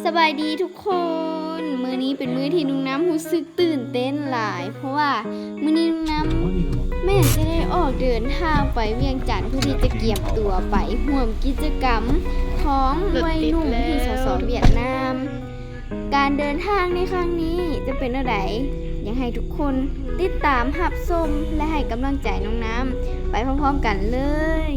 ສະບາຍດີທຸກຄົນ, ມື້ນີ້ເປັນມື້ທີ່ນ້ອງນ້ຳຮູ້ສຶກຕື່ນເຕັ້ນຫຼາຍ ເພາະວ່າມື້ນີ້ນ້ອງນ້ຳແມ່ນຈະໄດ້ອອກເດີນທາງໄປວຽງຈັນ ເພື່ອທີ່ຈະກຽມຕົວໄປຮ່ວມກິດຈະກຳຂອງໄວໜຸ່ມທີ່ ສສ ຫວຽດນາມ. ການເດີນທາງໃນຄັ້ງນີ້ຈະເປັນແນວໃດ? ຢາກໃຫ້ທຸກຄົນຕິດຕາມຮັບຊົມ ແລະ ໃຫ້ກຳລັງໃຈນ້ອງນ້ຳໄປພ້ອມໆກັນເລີຍ.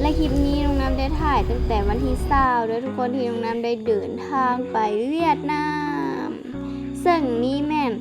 ແລະ ຄລິບນີ້ນ້ອງນ້ຳໄດ້ຖ່າຍຕັ້ງແຕ່ວັນທີຊາວເດີທຸກຄົນ ທີ່ນ້ອງນ້ຳໄດ້ເດີນທາງໄປຫວຽດນາມ, ເຊິ່ງນີ້ແມ່ນ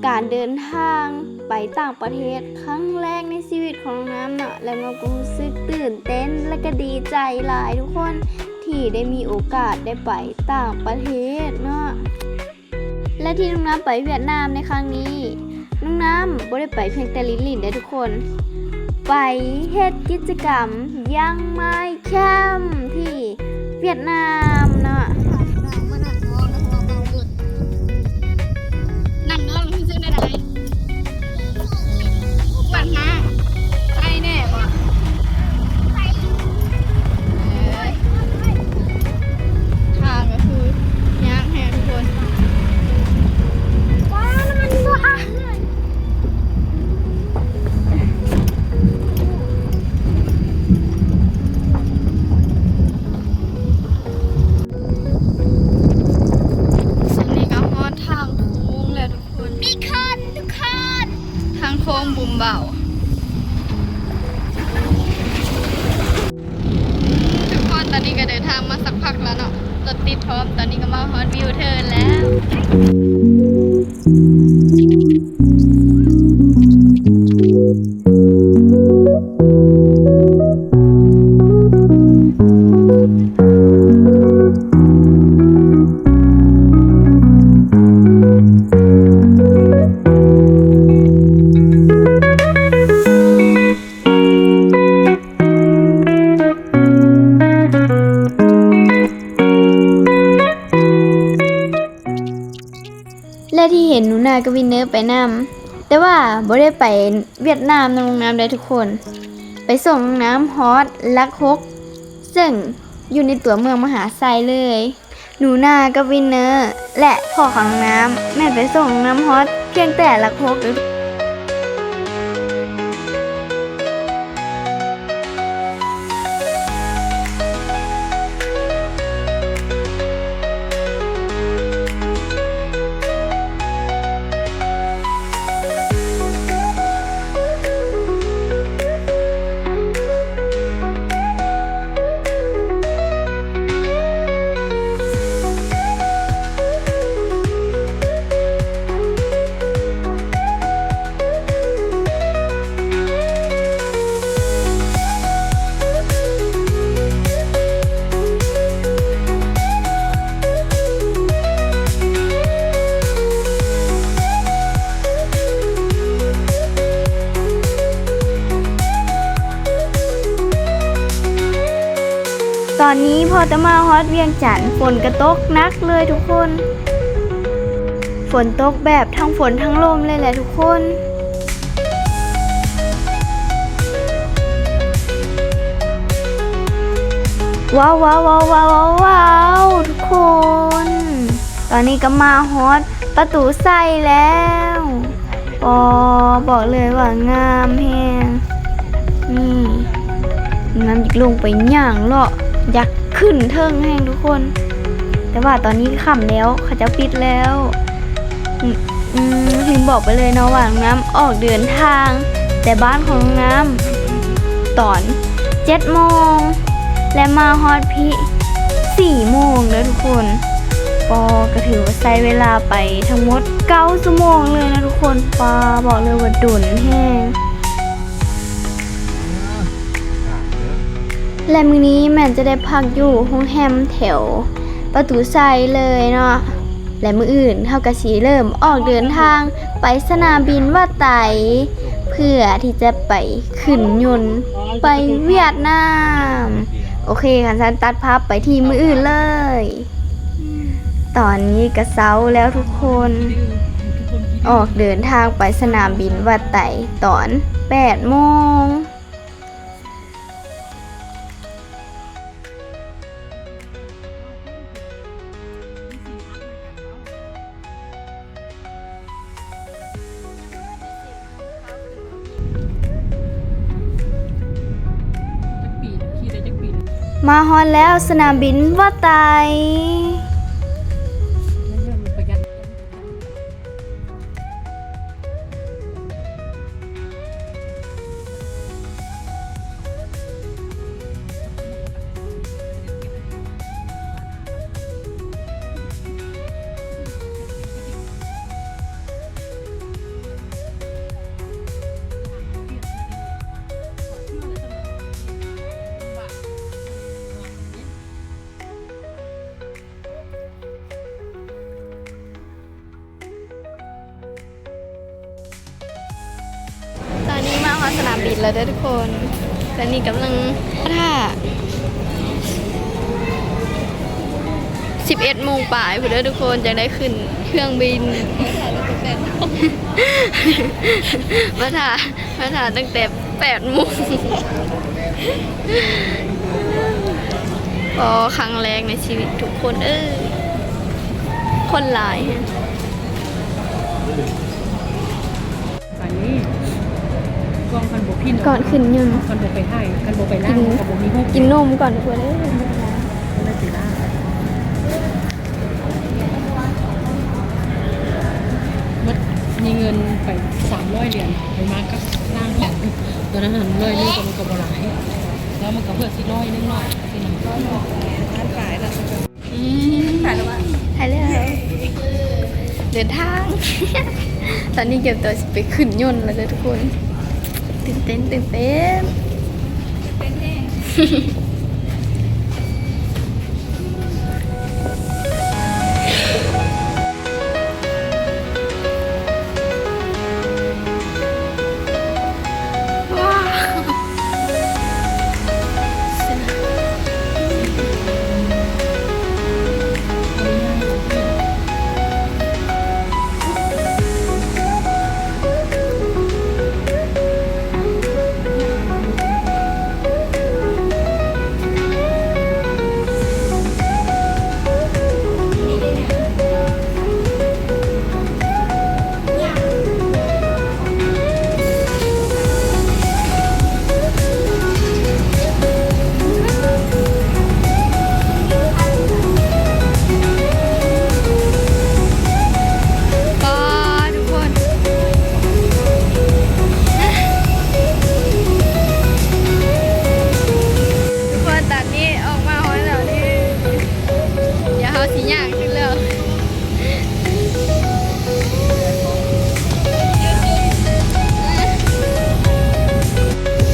ການເດີນທາງໄປຕ່າງປະເທດຄັ້ງແລກໃນຊີວິດຂອງນ້ອງນ້ຳເນາະ ແລະ ນ້ອງກໍຮູ້ສຶກຕື່ນເຕັ້ນ ແລະ ກໍດີໃຈຫຼາຍທຸກຄົນ ທີ່ໄດ້ມີໂອກາດໄດ້ໄປຕ່າງປະເທດເນາະ. ແລະ ທີ່ນ້ອງນ້ຳໄປຫວຽດນາມໃນຄັ້ງນີ້ ນ້ອງນ້ຳບໍ່ໄດ້ໄປພຽງແຕ່ຫຼິ້ນໆເດ້ທຸກຄົນ, ໄປເຮັດກິດຈະກຳຍັງໄມແຄມທີ່ຫວຽດນາມເນາະ. ນັ່ງນອນ ຮູ້ສຶກແນວໃດ? ປວດຫາ ໄຄແນ່ບໍ່? ເອີ ທາງກໍຄືຍາກແຮງທຸກຄົນ. ວ້າວ ນ້ຳມັນບໍ່ອະ ຕອນນີ້ກໍຮອດທາງໂຄ້ງແລ້ວທຸກຄົນ. ມີຄົນ ທຸກຄົນ ທາງໂຄ້ງບຸມເບົາ. ອືມ ທຸກຄົນ ຕອນນີ້ກໍເດີນທາງມາສັກພັກແລ້ວເນາະ, ລົດຕິດພ້ອມ. ຕອນນີ້ກໍມາຮອດວິວເທີນແລ້ວ. ແລະ ທີ່ເຫັນໜູນາກັບວິນເນີໄປນຳ, ແຕ່ວ່າບໍ່ໄດ້ໄປຫວຽດນາມນຳນ້ອງນ້ຳເດ້ທຸກຄົນ, ໄປສົ່ງນ້ອງນ້ຳຮອດຫຼັກຫົກ ເຊິ່ງຢູ່ໃນຕົວເມືອງມະຫາໄຊເລີຍ. ໜູນາກັບວິນເນີ ແລະ ພໍ່ຂອງນ້ອງນ້ຳ ແມ່ນໄປສົ່ງນ້ອງນ້ຳຮອດພຽງແຕ່ຫຼັກຫົກເດີ. ຕອນນີ້ພໍແຕ່ມາຮອດວຽງຈັນ ຝົນກະຕົກໜັກເລີຍທຸກຄົນ, ຝົນຕົກແບບທັງຝົນທັງລົມເລີຍແຫຼະທຸກຄົນ. ວ້າວໆໆໆໆ ທຸກຄົນ, ຕອນນີ້ກໍມາຮອດປະຕູໄຊແລ້ວ. ອໍ ບອກເລີຍວ່າງາມແຮງ. ນີ້ ນ້ອງນ້ຳຢາກລົງໄປຍ່າງເລາະ, ຢາກຂຶ້ນເທິງແຮງທຸກຄົນ, ແຕ່ວ່າຕອນນີ້ຄ່ຳແລ້ວ, ເຂົາເຈົ້າປິດແລ້ວ. ອືມ ລືມບອກໄປເລີຍເນາະວ່ານ້ອງນ້ຳອອກເດີນທາງແຕ່ບ້ານຂອງນ້ອງນ້ຳຕອນເຈັດໂມງ ແລະ ມາຮອດພີ້ສີ່ໂມງເດີທຸກຄົນ. ປໍ ກໍຖືວ່າໃຊ້ເວລາໄປທັງໝົດເກົ້າຊົ່ວໂມງເລີຍນະທຸກຄົນ. ປໍ ບອກເລີຍວ່າດົນແຮງ. ແລະ ມື້ນີ້ແມ່ນຈະໄດ້ພັກຢູ່ໂຮງແຮມແຖວປະຕູໄຊເລີຍເນາະ. ແລະ ມື້ອື່ນເຮົາກໍຊິເລີ່ມອອກເດີນທາງໄປສະໜາມບິນວັດໄຕ ເພື່ອທີ່ຈະໄປຂຶ້ນຍົນໄປຫວຽດນາມ. ໂອເຄ, ຄັນຊັ້ນຕັດພາບໄປທີ່ມື້ອື່ນເລີຍ. ຕອນນີ້ກໍເຊົ້າແລ້ວທຸກຄົນ, ອອກເດີນທາງໄປສະໜາມບິນວັດໄຕຕອນແປດໂມງ. ມາຮອດແລ້ວສະໜາມບິນວາໄຕ. ຕອນນີ້ມາຮອດສະໜາມບິນແລ້ວເດີທຸກຄົນ. ຕອນນີ້ກຳລັງຖ້າ ສິບເອັດໂມງປາຍພຸ້ນເດີທຸກຄົນ ຈັ່ງໄດ້ຂຶ້ນເຄື່ອງບິນ. ມາຖ້າ ມາຖ້າຕັ້ງແຕ່ແປດໂມງ. ອໍ ຄັ້ງແລກໃນຊີວິດທຸກຄົນເອີຍ ຄົນຫຼາຍແຮງ. ອັນນີ້ກ່ອນ ຄັນບໍ່ພິນ ກ່ອນຂຶ້ນຍົນ ຄັນບໍ່ໄປຖ່າຍ ຄັນບໍ່ໄປລ້າງ ກໍບໍ່ມີຮູບ ກິນນົມກ່ອນທຸກຄົນເອີຍ. ໝົດ ມີເງິນໄປສາມຮ້ອຍຫຼຽນ ໄປມາກັບລ້າງ ຕອນນັ້ນຮ້ອຍໜຶ່ງ ກໍມັນກໍບໍ່ຫຼາຍ ແລ້ວມັນກໍເພື່ອຊິຮ້ອຍໜຶ່ງເນາະ ສິບຮ້ອຍປາຍເນາະ. ອືມ ຖ່າຍແລ້ວ ເດີນທາງ. ຕອນນີ້ກຽມຕົວຊິໄປຂຶ້ນຍົນແລ້ວເດີທຸກຄົນ. ຕື່ນເຕັ້ນ ຕື່ນເຕັ້ນ. ກໍ ທຸກຄົນ ທຸກຄົນ ຕອນນີ້ອອກມາຮອດແລ້ວນີ້ ດຽວເຮົາຊິຍ່າງຂຶ້ນແລ້ວ.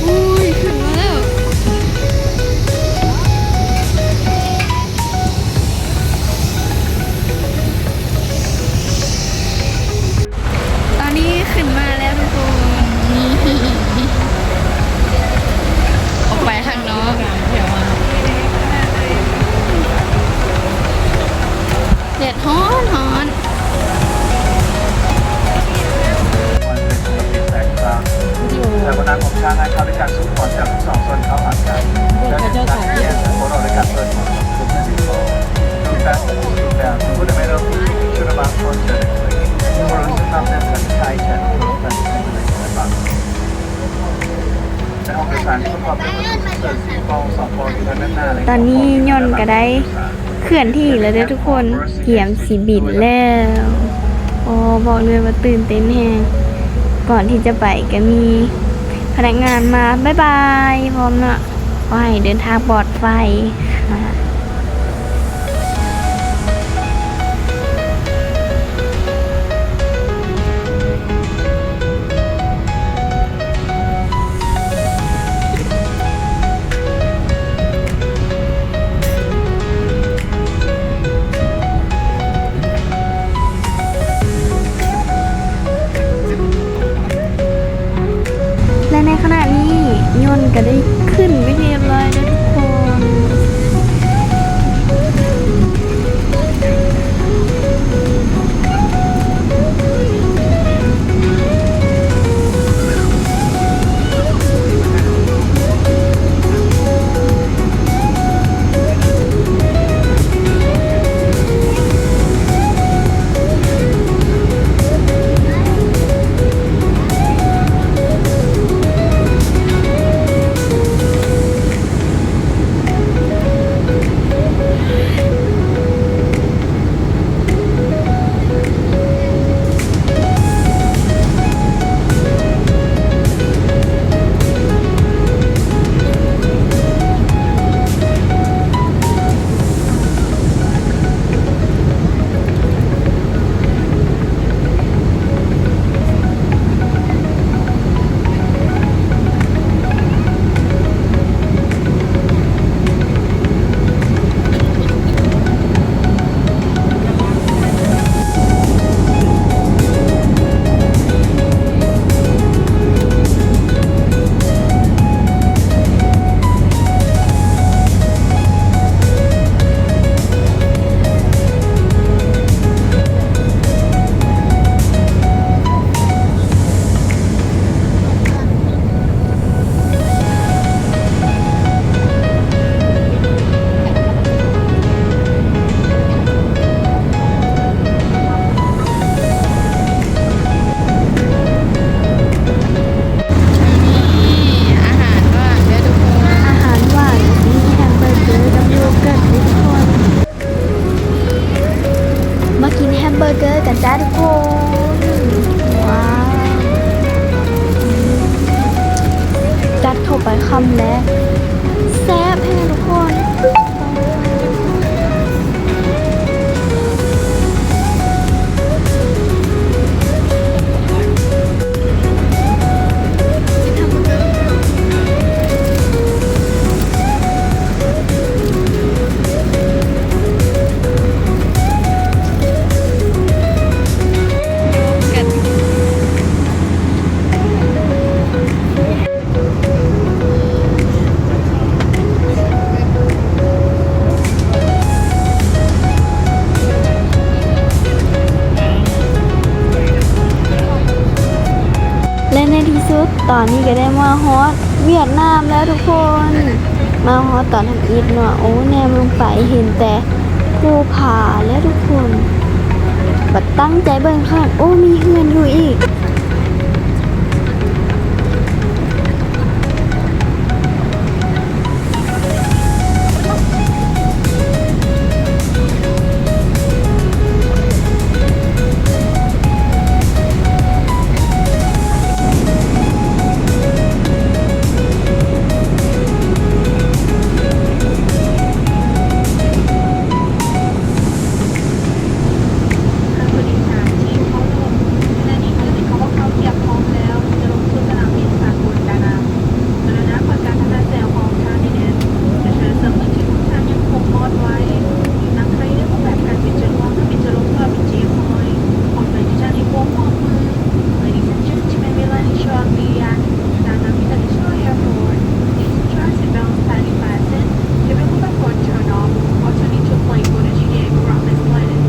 ໂອ້ຍ ຂຶ້ນມາແລ້ວ. ຕອນນີ້ຂຶ້ນມາແລ້ວທຸກຄົນ ນີ້ ອອກໄປຂ້າງນອກ ແດດຮ້ອນໆ. ແລະ ບັນດາຂອງຊາວນາເຂົ້າດ້ວຍກັນ ຊຸກຂອນຈາກທັງສອງສ່ວນເຂົ້າຫາກັນ ແລະ ເປັນການແຍກພວກເຮົາດ້ວຍການເປີດໝົດທຸກສິ່ງ. Two fast and two down. Put the middle foot to the back foot to the foot. For us to have them as tight and close as we can. ແລະ ຫ້ອງໂດຍສານທີ່ປະກອບດ້ວຍເປັນເບາະສອງເບົາະຢູ່ທາງດ້ານໜ້າ ແລະ ຕອນນີ້ຍົນກໍໄດ້ ເຄື່ອນທີ່ແລ້ວເດີທຸກຄົນ ກຽມຊິບິນແລ້ວ. ໂອ້ ບອກເລີຍວ່າຕື່ນເຕັ້ນແຮງ. ກ່ອນທີ່ຈະໄປກໍມີພະນັກງານມາບາຍບາຍພ້ອມເນາະ ຂໍໃຫ້ເດີນທາງປອດໄພ. ແລະ ໃນຂະນະນີ້ຍົນກໍໄດ້ຂຶ້ນເປັນທີ່ຮຽບຮ້ອຍແລ້ວທຸກຄົນ. ຕອນນີ້ກໍໄດ້ມາຮອດຫວຽດນາມແລ້ວທຸກຄົນ, ມາຮອດຕອນທຳອິດເນາະ. ໂອ້ ແນມລົງໄປເຫັນແຕ່ພູຜາແລ້ວທຸກຄົນ, ບັດຕັ້ງໃຈເບິ່ງຂ້າງ ໂອ້ ມີເຮືອນຢູ່ອີກ. ທ່ານຜູ້ໂດຍສານທີ່ເຄົາລົບ, ຂະນະນີ້ເຮືອນທີ່ເຂົາເຈົ້າກຽມພ້ອມແລ້ວ ຈະລົງສູ່ສະໜາມບິນສາກົນການາມ. ກະລຸນາເປີດການພັດແອລ ຂອງທ່ານແດ່ເດີ. ກະເຊີນເສີມເງິນທີ່ພວກທ່ານຍັງຄົງມອດໄວ້. ນັກໄຟເລືອກອອກແບບການບິນຈະລ່ວງ ແລະ ບິນຈະລົງເພື່ອບິນຈະຮຽບຮ້ອຍ. ຂອບໃຈທີ່ທ່ານໃຫ້ຄວາມຮ່ວມມື. Ladies and gentlemen, we landing shortly at Sihanouk International Airport. Please ensure seat belts tightly fastened. If you would like to turn off, alternatively, go to G D A Promise Landing.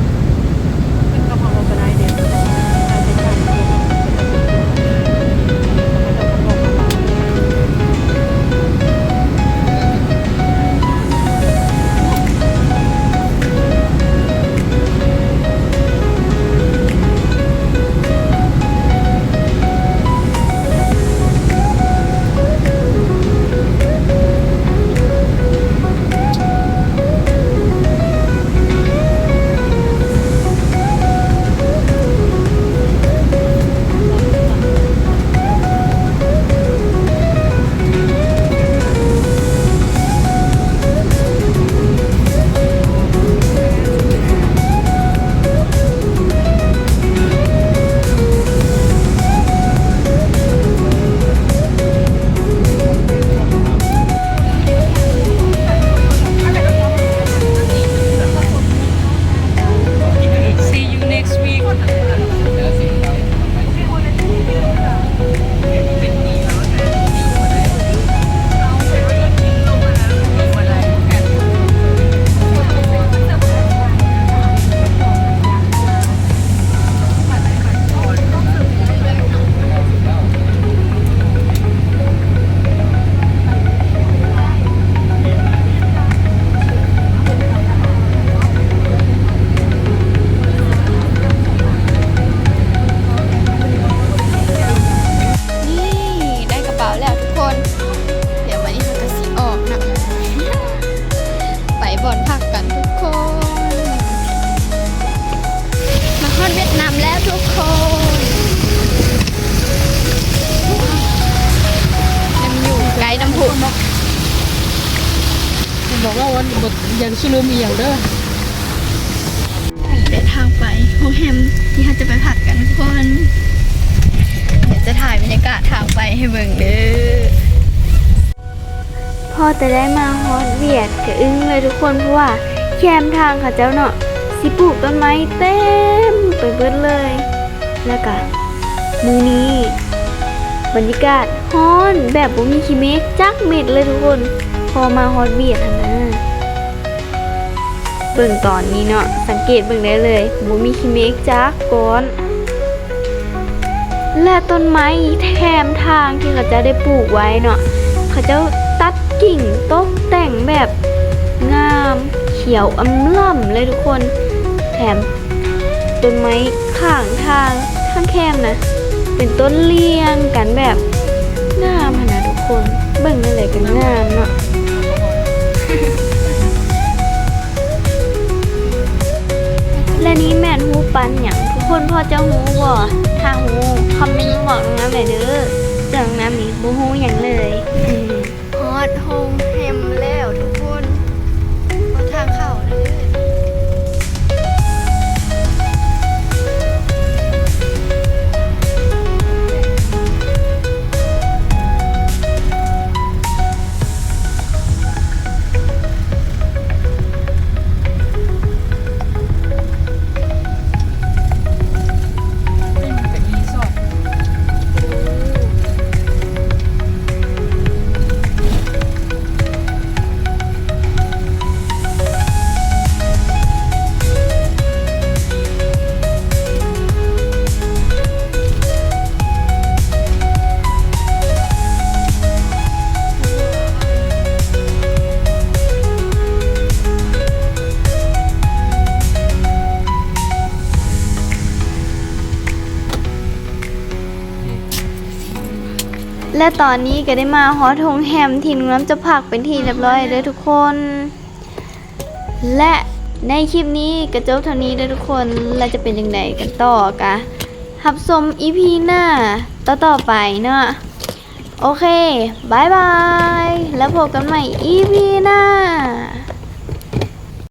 ນີ້ ໄດ້ກະເປົາແລ້ວທຸກຄົນ. ດຽວມື້ນີ້ເຮົາກະຊິອອກເນາະ ໄປບ່ອນພັກກັນທຸກຄົນ. ມາຮອດຫວຽດນາມແລ້ວທຸກຄົນ. ແຕ່ມັນຢູ່ໃກ້ນ້ຳພຸ. ບອກລາວວ່າບໍ່ ຢ່າສູ່ລືມອີ່ຫຍັງເດີ. ນີ້ແຫຼະທາງໄປໂຮງແຮມທີ່ເຮົາຈະໄປພັກກັນທຸກຄົນ. ດຽວຈະຖ່າຍບັນຍາກາດທາງໄປໃຫ້ເບິ່ງເດີ. ພໍແຕ່ໄດ້ມາຮອດຫວຽດກະອຶ້ງເລີຍທຸກຄົນ, ເພາະວ່າແຄມທາງເຂົາເຈົ້າເນາະ ຊິປູກຕົ້ນໄມ້ເຕັມໄປເບິດເລີຍ. ແລ້ວກະມື້ນີ້ບັນຍາກາດຮ້ອນແບບບໍ່ມີຂີ້ເມກຈັກເມັດເລີຍທຸກຄົນ ພໍມາຮອດຫວຽດຫັ້ນນະ. ເບິ່ງຕອນນີ້ເນາະ ສັງເກດເບິ່ງໄດ້ເລີຍ ບໍ່ມີຂີ້ເມກຈັກກ້ອນ. ແລະ ຕົ້ນໄມ້ແຄມທາງທີ່ເຂົາເຈົ້າໄດ້ປູກໄວ້ເນາະ ເຂົາເຈົ້າຕັດກິ່ງຕົກແຕ່ງແບບງາມ ຂຽວອຳລ່ຳເລີຍທຸກຄົນ. ແຖມ ຕົ້ນໄມ້ຂ້າງທາງ ທາງແຄມນະ ເປັນຕົ້ນລຽງກັນແບບງາມຫັ້ນນະທຸກຄົນ, ເບິ່ງແນວໃດກະງາມເນາະ. ແລະ ນີ້ແມ່ນຮູບປັ້ນຫຍັງ? ທຸກຄົນພໍຈະຮູ້ບໍ່? ຖ້າຮູ້ ຄອມເມັນມາບອກນ້ອງນ້ຳແດ່ເດີ. ສ່ວນນ້ອງນ້ຳນີ້ບໍ່ຮູ້ຫຍັງເລີຍ. ຮອດໂຮງແຮມແລ້ວທຸກຄົນ, ຮອດທາງເຂົ້າແລ້ວເດີ. ເປັນກະອີສອກ. ແລະຕອນນີ້ກໍໄດ້ມາຮອດໂຮງແຮມທີ່ໜູນຳຈະພັກເປັນທີ່ຮຽບຮ້ອຍເດີທຸກຄົນ ແລະໃນຄລິບນີ້ກໍຈົບເທົ່ານີ້ເດີທຸກຄົນ ແລະຈະເປັນຈັ່ງໃດກັນຕໍ່ກະຮັບຊົມອີພີໜ້າຕໍ່ໆໄປເນາະ. ໂອເຄ ບາຍບາຍ ແລ້ວພົບກັນໃໝ່ອີພີໜ້າ.